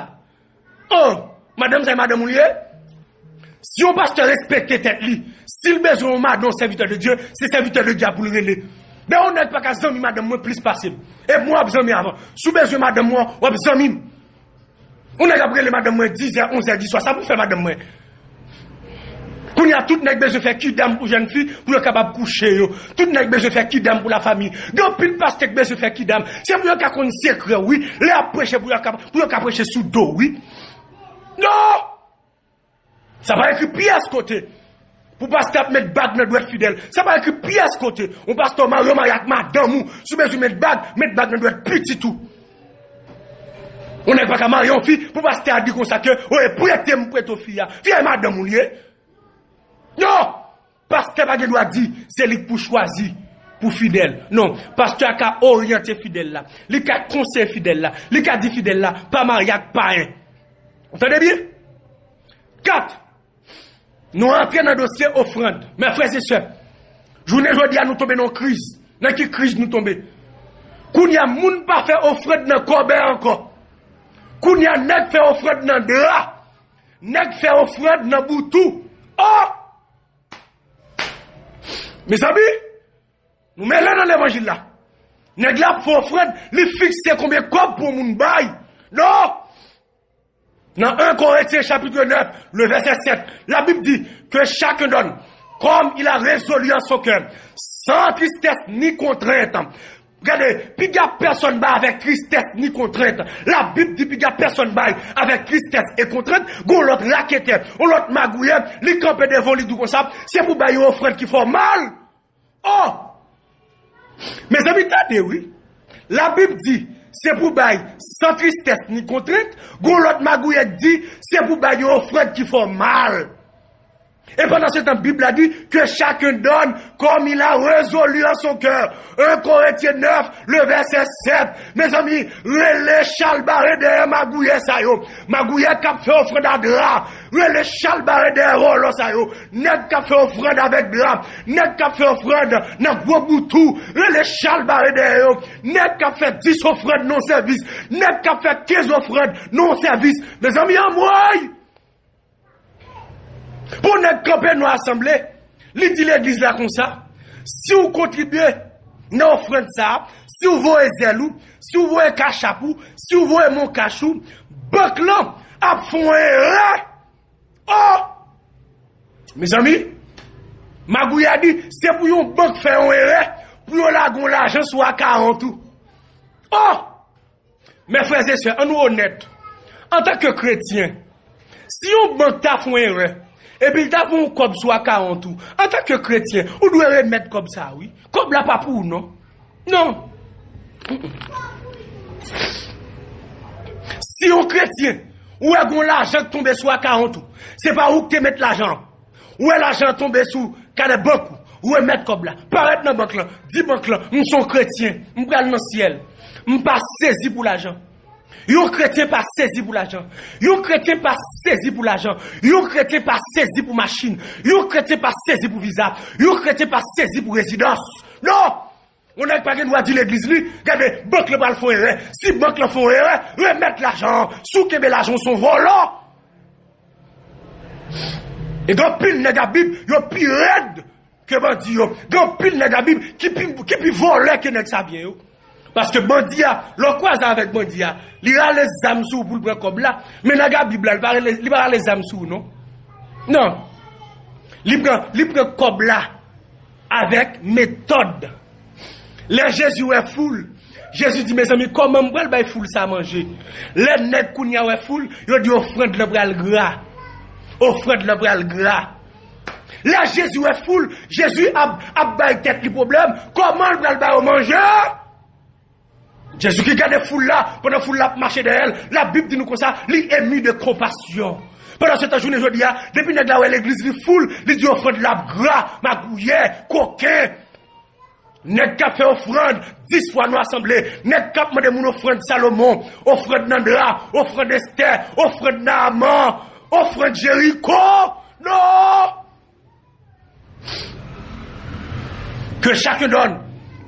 Oh, madanm sa e madanm ou li ye? Si yon pastè respekte tèt li, si l bezwen yon madanm, yon sèvitè de Dye, se sèvitè de Dye a pou l rele. Men yon nèg pa ka zanmi madanm mwen plis pase m. E mwen w ap zanmi avan. Si w bezwen madanm mwen, w ap zanmi m. Yon nèg ap rele madanm mwen dizè, onzè di swa. Sa pou fè madanm mwen? Kounye a, tout nèg bezwen fè kidam pou jèn fi, pou yo kapab kouche yo. Tout nèg bezwen fè kidam pou lafanmi. Gen anpil pastè k bezwen fè kidam. Se pou yo ka konn sekrè w, wi. Lè y ap preche, pou yo ka, pou yo ka preche sou do w, wi. Non! Sa pa ekri pyès kote. Pou pastè ap met bag nan dwèt fidèl. Sa pa ekri pyès kote. Yon pastè marye, marye ak madanm ou. Si w bezwen met bag, met bag nan dwèt pitit ou. Yon nèg pa ka marye yon fi, pou pastè a di konsa ke, o, e prete m prete w fi a. Fi a e madanm ou li ye. Non! Pastè pa gen dwa di, se li k pou chwazi pou fidèl. Non, pastè a ka oryante fidèl la. Li ka konseye fidèl la. Li ka di fidèl la, pa marye ak payen. Ou tande byen? Kat, nou antre nan dosye ofrann. Men frè e sè, jounen jodi a nou tonbe nan yon kriz. Nan ki kriz nou tonbe? Kounye a, moun pa fè ofrann nan kòbèy ankò. Kounye a, nèg fè ofrann nan dra. Nèg fè ofrann nan boutou. Oh! Mezanmi, nou mele nan levanjil la. Nèg la ap fè ofrann, li fikse konbyen kòb pou yon moun bay. Non! Nan en Korentyen chapit nèf, le vèsè sèt, Labib di, que chacun donne comme il a résolu en son cœur, sans tristesse ni contrainte. Gade, piga pèsonn bay avèk tristès ni kontrent. Labib di piga pèsonn bay avèk tristès e kontrent. Gon lòt raketè, yon lòt magouyè, li kanpe devan w, li di w konsa, se pou bay yon ofrann ki fè w mal. Oh! Mezanmi, tande, wi. Labib di, se pou bay san tristès ni kontrent. Gon lòt magouyè k di, se pou bay yon ofrann ki fè w mal. E pandan se tan, Bib la di, que chacun donne comme il a résolu en son cœur. En Korentyen nèf, le vèsè sèt. Mezanmi, rele chalbare dèyè magouyè sa yo. Magouyè k ap fè ofrann a dra. Rele chalbare dèyè vòlò sa yo. Nèg k ap fè ofrann avèk dra. Nèg k ap fè ofrann nan gwo boutou. Rele chalbare dèyè yo. Nèg k ap fè dis ofrann nan sèvis. Nèg k ap fè kenz ofrann nan sèvis. Mezanmi, anmwey! Pou nèg kanpe nan asanble, li di legliz la konsa, si w kontribye nan ofrann sa a, si w voye zèl ou, si w voye kachap ou, si w voye moncash ou, bank lan ap fè yon erè. Oh! Mezanmi, magouyè a di, se pou yon bank fè yon erè, pou yo lage yon lajan sou akawont ou. Oh! Men frè e sè, ann nou onèt. Antanke kretyen, si yon bank ta fè yon erè, epi l ta voye yon kòb sou akawont ou, antanke kretyen, ou dwe remèt kòb sa a, wi. Kòb la pa pou ou, non. Non. Si yon kretyen, ou wè gon lajan k tonbe sou akawont ou, se pa ou k te met lajan an. Ou wè lajan an tonbe sou kanè bank ou, ou remèt kòb la. Parèt nan bank lan, di bank lan, m se yon kretyen, m pral nan syèl. M pa sezi pou lajan. Yon kretyen pa sezi pou lajan. Yon kretyen pa sezi pou lajan. Yon kretyen pa sezi pou machin. Yon kretyen pa sezi pou viza. Yon kretyen pa sezi pou rezidans. Non! Yon nèg pa gen dwa di legliz li, gade, bank lan pral fè yon erè. Si bank lan fè yon erè, remèt lajan an. Si w kenbe lajan w, se yon vòlò. E gen anpil nèg a Bib, yo pi rèd ke bandi yo. Gen anpil nèg a Bib ki pi, ki pi vòlè ke nèg savyen yo. Paske bandi a, lè w kwaze avèk bandi a, li rale zam sou ou pou l pran kòb la. Men nèg a Bib la, li pa rale, li pa rale zam sou ou, non. Non. Li pran, li pran kòb la avèk metòd. Lè Jezi wè foul, Jezi di, "Mezanmi, kòman m pral bay foul sa manje?" Lè nèg kounye a wè foul, yo di, "Ofrann lan pral gra. Ofrann lan pral gra." Lè Jezi wè foul, Jezi ap, ap bay tèt li pwoblèm. Kòman l pral ba yo manje? Jezikri gade foul la, pandan foul la ap mache dèyè l, Labib di nou konsa, li emu de konpasyon. Pandan se tan, jounen jodi a, depi nèg la wè legliz li foul, li di ofrann la ap gra, magouyè, koken. Nèg k ap fè ofrann, dis fwa nou asanble. Nèg k ap mande moun ofrann Salomon, ofrann nan dra, ofrann Estè, ofrann Naaman, ofrann Jeriko. Non! Que chacun donne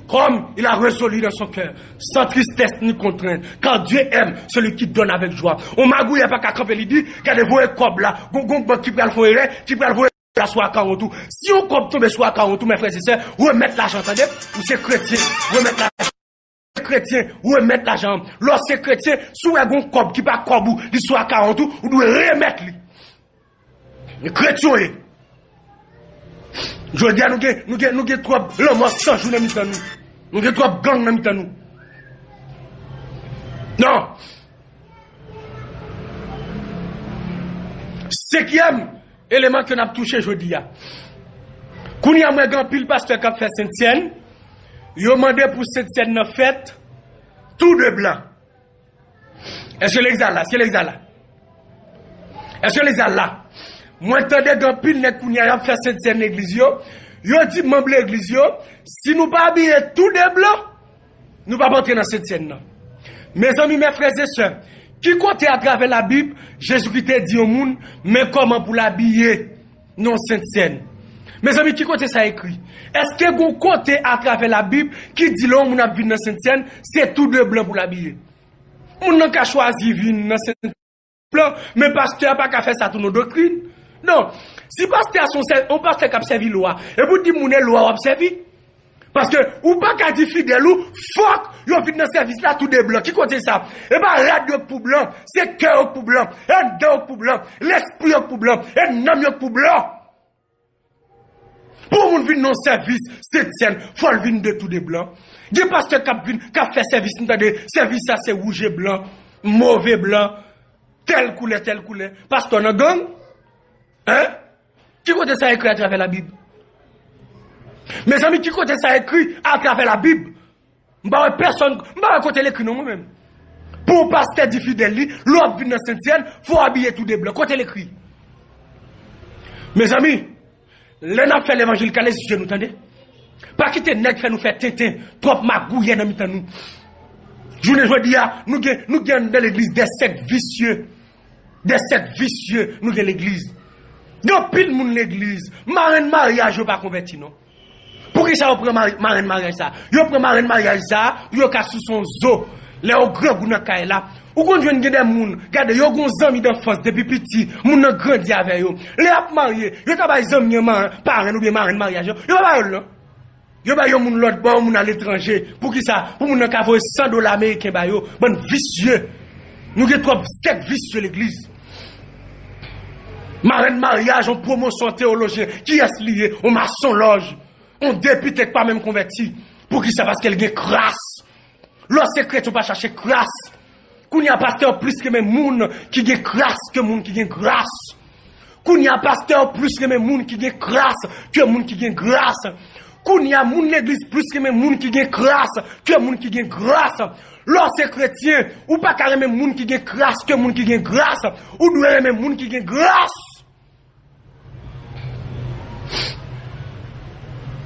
comme il a résolu dans son cœur, sans tristesse ni contrainte, car Dieu aime celui qui donne avec joie. On magouyè pa ka kanpe, li di, gade, voye kòb la, gon, gon bank ki pral fè erè, ki pral voye la sou akawont ou. Si yon kòb tonbe sou akawont ou, mes frères et sœurs, remèt lajan, tande, ou se kretyen, remèt lajan. Kretyen, remèt lajan. Lè w se kretyen, si w wè gon kòb ki pa kòb ou, li sou akawont ou, ou dwe remèt li. Kretyen w ye. Jodi a, nou gen, nou gen, nou gen twòp lanmò san jou nan mitan nou. Nou gen twòp gang nan mitan nou. Non. Senkyèm eleman ke n ap touche jodi a. Kounye a, mwen gen anpil pastè k ap fè sentsèn. Yo mande pou sentsèn nan fèt tou de blan. Èske legliz la la? Èske legliz la la? Èske legliz la la? Mwen tande gen anpil nèg kounye a y ap fè sentsèn legliz yo. Yo di manm legliz yo, si nou pa abiye tou de blan, nou p ap antre nan sentsèn nan. Mezanmi, mes frères et sœurs, ki kote atravè Labib, Jezikri te di yon moun, men kòman pou l abiye nan sentsèn? Mezanmi, ki kote sa ekri? Èske gon kote atravè Labib ki di lè yon moun ap vin nan sentsèn, se tou de blan pou l abiye? Moun nan ka chwazi vin nan sentsèn blan, men pastè a pa ka fè sa tou non, doktrin. Non, si pastè a se yon sè-, yon pastè k ap sèvi lwa, epi w di moun e lwa w ap sèvi. Paske ou pa ka di fidèl ou, fòk yo vin nan sèvis la tou de blan. Ki kote sa? E pa rad yo k pou blan, se kè yo k pou blan, e anndan yo k pou blan, lespri yo k pou blan, e nanm yo k pou blan. Pou moun vin nan sèvis sentsèn, fò l vin de tou de blan. Gen pastè k ap vin, k ap fè sèvis, m tande, sèvis sa se wouj e blan, move blan, tèl koulè, tèl koulè. Pastè nan gang? Hein? Ki kote sa ekri atravè Labib? Mezanmi, ki kote sa ekri atravè Labib? M pa wè pèsonn, m pa wè kote l ekri non, mwen menm. Pou yon pastè di fidèl li, lè w ap vin nan sentsèn, fò w abiye tou de blan. Kote l ekri? Mezanmi, lè n ap fè levanjil, kale zye nou, tande. Pa kite nèg fè nou fè tenten, twòp magouyè nan mitan nou. Jounen jodi a, nou gen, nou gen anndan legliz de sèk visye. De sèk visye, nou gen legliz. Gen anpil moun legliz, marenn maryaj yo pa konvèti non. Poukisa yo pran mari-, marenn maryaj sa? Yo pran marenn maryaj sa pou yo ka souse yon zo. Lè yo grangou nan kay la, ou konn jwenn gen de moun, gade, yo gon zanmi danfans depi piti, moun nan grandi avè yo. Lè y ap marye, yo ta bay zanmi an ma-, parenn oubyen marenn maryaj yo. Yo pa ba yo l non. Yo bay yon moun lòt bò, yon moun aletranje. Poukisa? Pou moun nan ka voye san dola ameriken ba yo. Bann visye. Nou gen twòp sèk visye legliz. Marenn maryaj, yon pwomosyon teyolojyen. Kiyès li ye? Yon masonlòj. Yon depite k pa menm konvèti. Poukisa? Paske l gen kras. Lè w se kretyen, w pa chache kras. Kounye a, pastè yo plis renmen moun ki gen kras ke moun ki gen gras. Kounye a, pastè yo plis renmen moun ki gen kras ke moun ki gen gras. Kounye a, moun legliz plis renmen moun ki gen kras ke moun ki gen gras. Lè w se kretyen, ou pa ka renmen moun ki gen kras ke moun ki gen gras. Ou dwe renmen moun ki gen gras.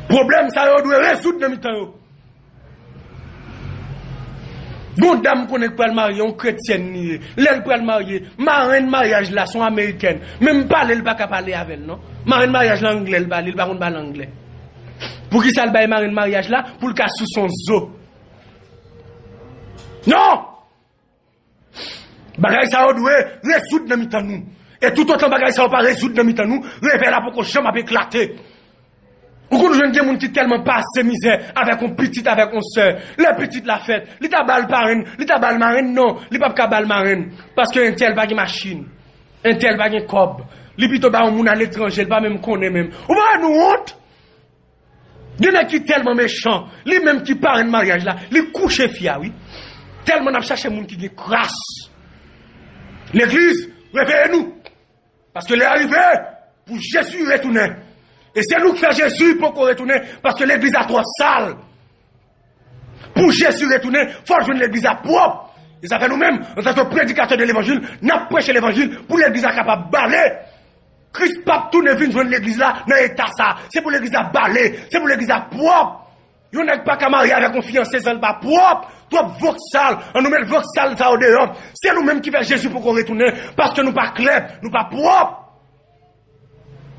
Pwoblèm sa yo dwe rezoud nan mitan yo. Gon dam m konnen k pral marye, yon kretyèn li ye. Lè l pral marye, marenn maryaj la se yon amerikèn. Men m pale, l pa ka pale avè l non. Marenn maryaj la anglè l pale, l pa konn pale anglè. Poukisa l bay marenn maryaj la? Pou l ka souse yon zo. Non! Bagay sa yo dwe rezoud nan mitan nou. E toutotan bagay sa yo pa rezoud nan mitan nou, revèy la poko janm ap eklate. Ou konn jwenn gen moun ki tèlman pase mizè avèk yon pitit, avèk yon sè. Lè pitit la fèt, li ta ba l parenn, li ta ba l marenn, non, li p ap ka ba l marenn. Paske entèl pa gen machin. Entèl pa gen kòb. Li pito ba yon moun aletranje, li pa menm konnen menm. Ou pa wè nou wont? Gen nèg ki tèlman mechan, li menm ki parenn maryaj la, li kouche fi a, wi. Tèlman n ap chache moun ki gen kras. Legliz, reveye nou. Paske lè a rive pou Jezi retounen. E se nou k fè Jezi poko retounen, paske legliz la twò sal. Pou Jezi retounen, fò l jwenn legliz la pwòp. E sa fè nou menm, antanke predikatè de levanjil, n ap preche levanjil pou legliz la kapab bale. Kris p ap tounen vin jwenn legliz la nan eta sa. Se pou legliz la bale, se pou legliz la pwòp. Yon nèg pa ka marye avèk yon fiyanse san l pa pwòp. Twòp voksal, an nou met voksal sa yo deyò. Se nou menm ki fè Jezi poko retounen, paske nou pa klè, nou pa pwòp.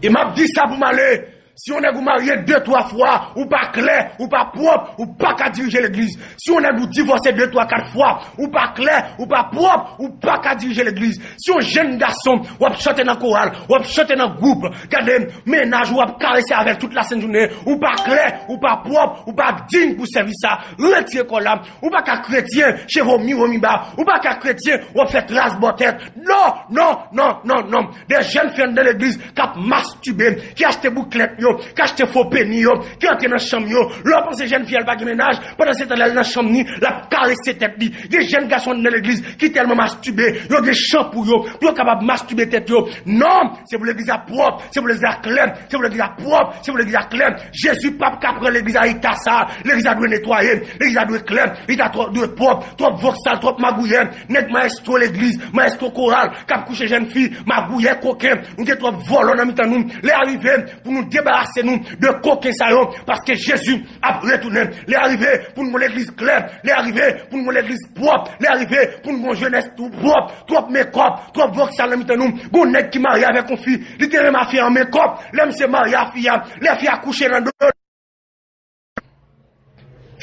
E m ap di sa pou m ale. Si yon nèg ou marye de, twa fwa, ou pa klè, ou pa pwòp, ou pa ka dirije legliz. Si yon nèg ou divòse de, twa, kat fwa, ou pa klè, ou pa pwòp, ou pa ka dirije legliz. Si yon jèn gason, w ap chante nan koral, w ap chante nan gwoup, gade, mennaj ou ap karese avè l tout lasent jounen, ou pa klè, ou pa pwòp, ou pa diy pou sèvis sa, retire kò w la. Ou pa ka kretyen, cheve w mi wo mi ba. Ou pa ka kretyen, w ap fè tras bò tèt. Non, non, non, non, non. De jèn fi anndan legliz k ap mastibe, ki achte bouklèt yo, ki achte fo peni yo, ki antre nan chanm yo. Lè w panse jèn fi a l pa gen mennaj, pandan se tan lè l nan chanm ni, l ap karese tèt li. Gen jèn gason anndan legliz ki tèlman mastibe, yo gen chanpou yo, pou yo kapab mastibe tèt yo. Non, se pou legliz la pwòp, se pou legliz la klè, se pou legliz la pwòp, se pou legliz la klè. Jezi p ap ka pran legliz la eta sa. Legliz la dwe netwaye, legliz la dwe klè, legliz la twò-, dwe pwòp, twòp voksal, twòp magouyè. Nèg mayestwo legliz, mayestwo koral, k ap kouche jèn fi, magouyè, koken. Nou gen twòp vòlò nan mitan nou. Lè a rive pou nou debarase nou de koken sa yo, paske Jezi ap retounen. Lè a rive pou n gon legliz klè. Lè a rive pou n gon legliz pwòp. Lè a rive pou n gon jenès tou pwòp. Twòp mekòp, twòp voksal nan mitan nou. Gon nèg ki marye avèk yon fi, li te renmen a fi a an mekòp. Lè misye marye a fi a, lè fi a kouche nan do l,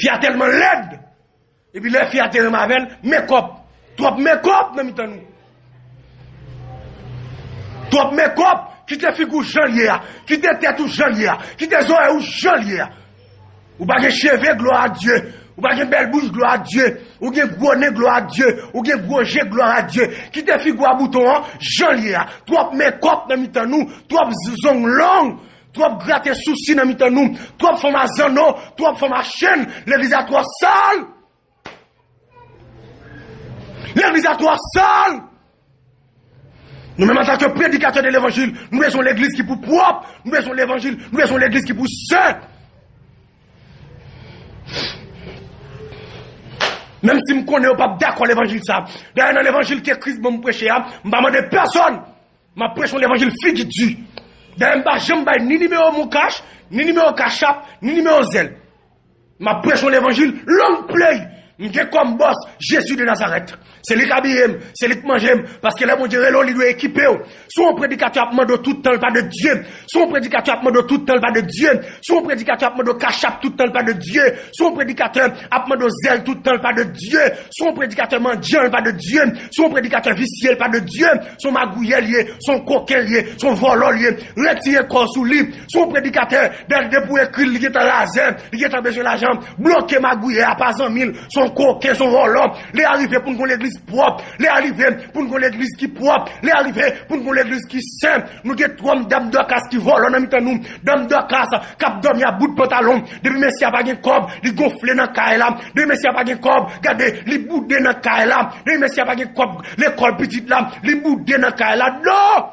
fi a tèlman lèd. Epi lè fi a te renmen avè l, mekòp. Twòp mekòp nan mitan nou. Twòp mekòp. Kite figi w jan l ye a. Kite tèt ou jan l ye a. Kite zòrèy ou jan l ye a. Ou pa gen cheve, glwa a Dye. Ou pa gen bèl bouch, glwa a Dye. Ou gen gwo nen, glwa a Dye. Ou gen gwo je, glwa a Dye. Kite figi w a bouton an jan l ye a. Twòp mekòp nan mitan nou. Twòp z-, zong long. Twòp grate sousi nan mitan nou. Twòp fanm a zanno. Twòp fanm a chenn. Legliz la twò sal. Legliz la twò sal. Nou menm antanke predikatè de levanjil, nou bezwen yon legliz ki pou pwòp. Nou bezwen yon levanjil, nou bezwen yon legliz ki pou sen. Menm si m konnen yo p ap dakò levanjil sa. Dayè nan levanjil ke Kris ban m preche a, m pa mande pèsonn. M ap preche yon levanjil figi di. Dayè m pa janm bay ni nimewo MonCash, ni nimewo Cash App, ni nimewo Zelle. M ap preche yon levanjil long play. M gen kòm bòs Jezi de Nazarèt. Se li k abiye m, se li k manje m, paske lè Bondye rele w, li dwe ekipe w. Si yon predikatè ap mande w tout tan, l pa de Dye. Si yon predikatè ap mande w tout tan, l pa de Dye. Si yon predikatè ap mande w Cash App tout tan, l pa de Dye. Si yon predikatè ap mande w Zelle tout tan, l pa de Dye. Si yon predikatè mandyan, l pa de Dye. Si yon predikatè visye, l pa de Dye. Si yon magouyè l ye, si yon koken l ye, si yon vòlò l ye, retire kò w sou li. Si yon predikatè, dèlde pou ekri l, li gentan razè, li gentan bezwen lajan, bloke magouyè a, pa zanmi l, si yon koken, si yon vòlò. Lè a rive pou n gon legliz pwòp. Lè a rive pou n gon legliz ki pwòp. Lè a rive pou n gon legliz ki sen. Nou gen twòp dam Dòkas ki vòlò nan mitan nou. Dam Dòkas k ap dòmi a bout pantalon. Depi mesye a pa gen kòb, li gonfle nan kay la. Depi mesye a pa gen kòb, gade, li boude nan kay la. Depi mesye a pa gen kòb lekòl pitit la, li boude nan kay la. Non!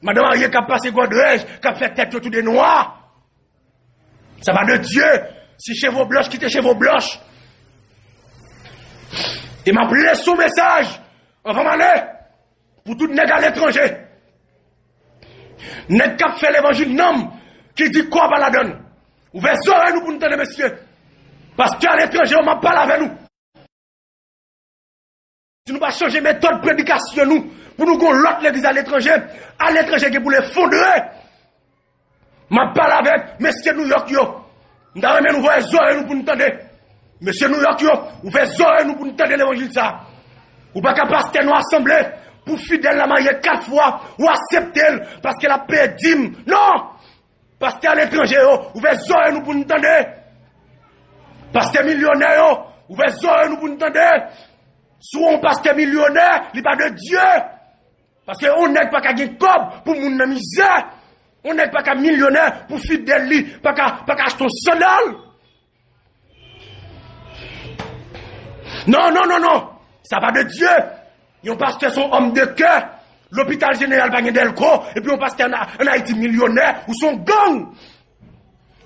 Madan marye k ap pase gòdrèj, k ap fè tèt yo toude nwa. Sa pa de Dye. Si cheve w blanch, kite cheve w blanch. E m ap lese yon mesaj anvan m ale. Pou tout nèg aletranje. Nèg k ap fè levanjil nanm, ki di kò pa ladann. Ouvè zòrèy nou pou n tande, mesye. Pastè aletranje yo, m ap pale avè nou. Si nou pa chanje metòd predikasyon nou, pou nou gon lòt legliz aletranje, aletranje gen pou l efondre. M ap pale avèk mesye Nouyòk yo. M ta renmen nou ouvè zòrèy nou pou n tande. Mesye Nouyòk yo, ouvè zòrèy nou pou n tande levanjil sa. Ou pa ka pastè nan asanble pou fidèl la marye kat fwa, ou aksepte l paske l ap peye dim. Non! Pastè aletranje yo, ouvè zòrèy nou pou n tande. Pastè milyonè yo, ouvè zòrèy nou pou n tande. Si w yon pastè milyonè, li pa de Dye. Paske yon nèg pa ka gen kòb pou moun nan mizè. Yon nèg pa ka milyonè pou fidèl li pa ka, pa ka achte yon sandal. Non, non, non, non. Sa pa de Dye. Yon pastè se yon òm de kè. Lopital jeneral pa gen dèlko. Epi yon pastè an, an Ayiti milyonè. Ou se yon gang.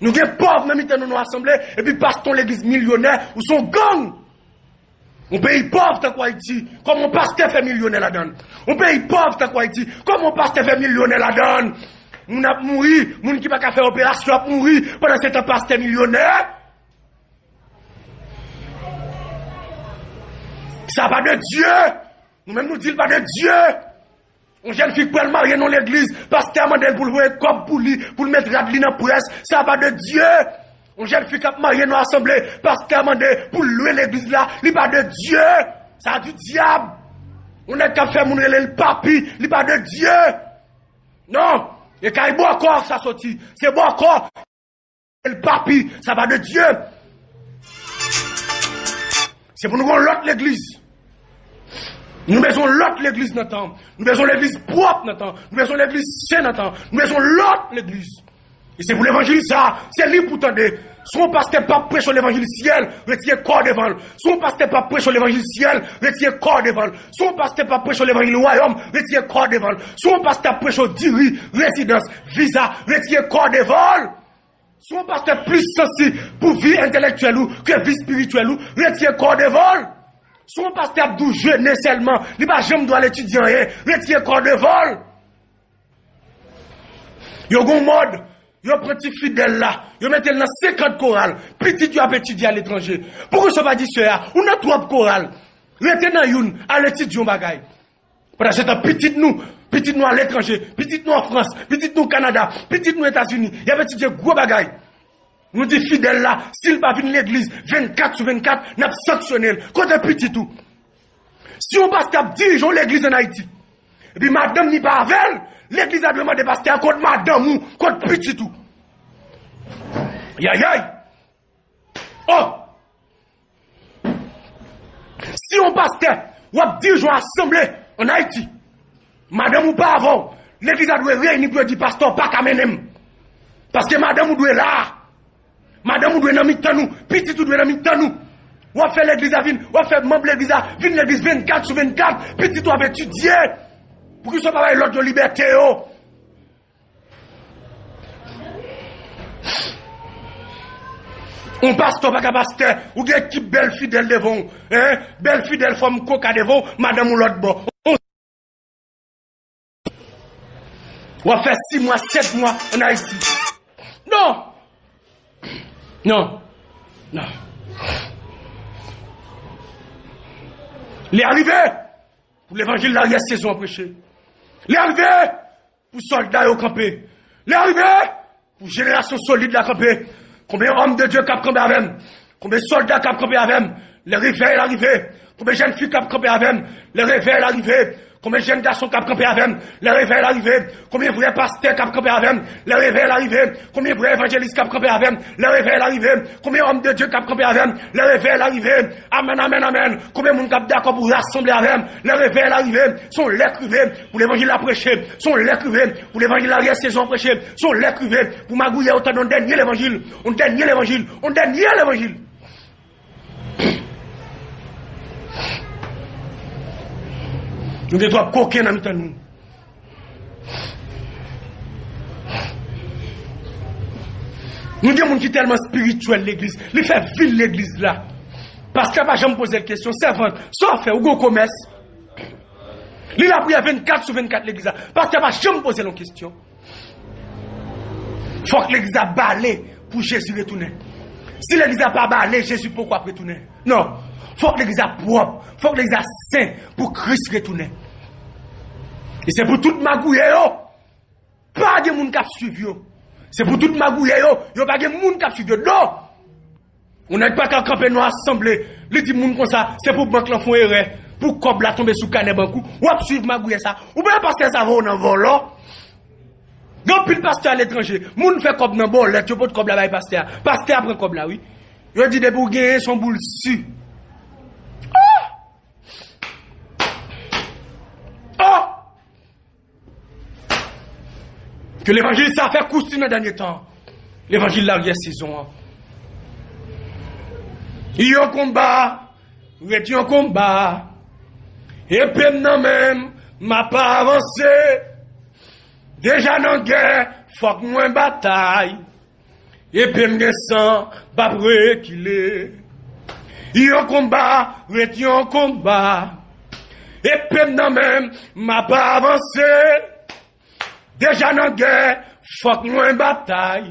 Nou gen pòv nan mitan nou, nou asanble. Epi pastè yon legliz milyonè. Ou se yon gang. Yon peyi pòv tankou Ayiti. Kòman yon pastè fè milyonè ladan l? Yon peyi pòv tankou Ayiti. Kòman yon pastè fè milyonè ladan l? Moun ap mouri. Moun ki pa ka fè operasyon ap mouri. Pandan se tan pastè milyonè. Sa pa de Dye. Nou menm nou di l pa de Dye. Yon jèn fi k pral marye nan legliz, pastè a mande l pou l voye kòb pou li, pou l met rad li nan près. Sa pa de Dye. Yon jèn fi k ap marye nan asanble, pastè a mande pou l lwe legliz la, li pa de Dye. Sa di dyab. Yon nèg k ap fè moun rele l papi, li pa de Dye. Non, e kay bòkò sa soti. Se bòkò. El Papi, sa pa de Dye. Se pou nou gen yon lòt legliz. Nou bezwen yon lòt legliz nan tan. Nou bezwen yon legliz pwòp nan tan. Nou bezwen yon legliz sen nan tan. Nou bezwen yon lòt legliz. E se pou levanjil sa, se li pou tande. Si yon pastè p ap preche levanjil syèl, retire kò devan l. Si yon pastè p ap preche levanjil syèl, retire kò devan l. Si yon pastè p ap preche levanjil wayòm, retire kò devan l. Si yon pastè ap preche diri, rezidans, viza, retire kò devan l. Si yon pastè plis sansi pou vi entèlektyèl ou ke vi espirityèl ou, retire kò devan l. Si yon pastè ap di w jene sèlman, li pa janm di w al etidye anyen, retire kò devan l. Yo gon mòd, yo pran ti fidèl la, yo mete l nan senkant koral, pitit yo ap etidye aletranje. Poukisa w pa di sè a, ou nan twòp koral, rete nan youn, al etidye yon bagay. Pandan se tan, pitit nou, pitit nou aletranje, pitit nou an Frans, pitit nou Kanada, pitit nou Etazini, y ap etidye gwo bagay. Nou di fidèl la, si l pa vin legliz vennkat sou vennkat, n ap sanksyone l. Kote pitit ou? Si yon pastè ap dirije yon legliz ann Ayiti, epi madanm ni pa avè l, legliz la dwe mande pastè a, kot madanm ou, kot pitit ou? Yayay! Oh! Si yon pastè, w ap dirije yon asanble ann Ayiti, madanm ou pa avè w, legliz la dwe reyini pou yo di pastè w pa ka mennen m. Paske madanm ou dwe la. Madanm ou dwe nan mitan nou, pitit ou dwe nan mitan nou. W ap fè legliz la vin, w ap fè manm legliz la vin legliz vennkat sou vennkat, pitit ou ap etidye. Poukisa w pa bay lòt yo libète yo? Yon pastè pa ka pastè, ou gen ekip bèl fidèl devan w, hein? Bèl fidèl fòm koka devan w, madanm ou lòt bò. W ap fè sis mwa, sèt mwa ann Ayiti. Non! Non! Non! Lè a rive pou levanjil la, aryè sezon an preche. Lè a rive pou sòlda yo kanpe. Lè a rive pou jenerasyon solid la kanpe. Konbyen òm de Dye k ap kanpe avè m? Konbyen sòlda k ap kanpe avè m lè revèy la rive? Konbyen jèn fi k ap kanpe avè m lè revèy la rive? Konbyen jèn gason k ap kanpe avè m lè revèy la rive? Konbyen vrè pastè k ap kanpe avè m lè revèy la rive? Konbyen vrè evanjelis k ap kanpe avè m lè revèy la rive? Konbyen òm de Dye k ap kanpe avè m lè revèy la rive? Amèn, amèn, amèn. Konbyen moun k ap dakò pou rasanble avè m lè revèy la rive? Se yon lè k rive pou levanjil la preche. Se yon lè k rive pou levanjil la, aryè sezon an preche. Se yon lè k rive pou magouyè yo tande yon dènye levanjil, yon dènye levanjil, yon dènye levanjil. Nou gen twòp koken nan mitan nou. Nou gen moun ki tèlman espirityèl legliz, li fè vil legliz la. Pastè pa janm poze l kesyon, sèvant, sa w fè, ou gen yon komès? Li lapriyè vennkat sou vennkat legliz la. Pastè pa janm poze l yon kesyon. Fòk legliz la bale pou Jezi retounen. Si legliz la pa bale, Jezi poko ap retounen. Non. Fòk legliz la pwòp. Fòk legliz la sen pou Kris retounen. E se pou tout magouyè yo. Pa gen moun k ap swiv yo. Se pou tout magouyè yo. Yo pa gen moun k ap swiv yo. Non! Yon nèg pa ka kanpe nan asanble, li di moun konsa, se pou bank lan fè yon erè, pou kòb la tonbe sou kanè bank ou. W ap swiv magouyè sa. Ou pa wè pastè sa voye w nan vòlò? Gen anpil pastè aletranje. Moun fè kòb nan bòlèt, yo pot kòb la bay pastè a. Pastè a pran kòb la, wi. Yo di depi w genyen, se yon boul si. Ah! Ah! Ke levanjil sa fè kousi nan dènye tan. Levanjil laryè sezon an. Yon konba ret yon konba. Epe m nan men m, m ap avanse. Deja nan gè, fòk mwen batay. Epe m gen san, m p ap rekile. Yon konba ret yon konba. Epe m nan men m, m ap avanse. Deja nan gè, fòk mwen batay.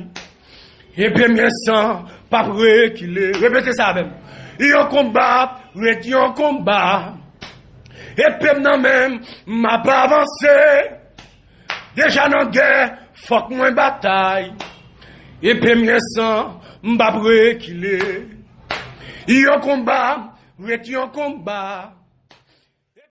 Epe m gen san, p ap rekile. Repete sa avè m. Yon konba ret yon konba. Epe m nan men m, m ap avanse. Deja nan gè, fòk mwen batay. Epe m gen san, m p ap rekile. Yon konba ret yon konba.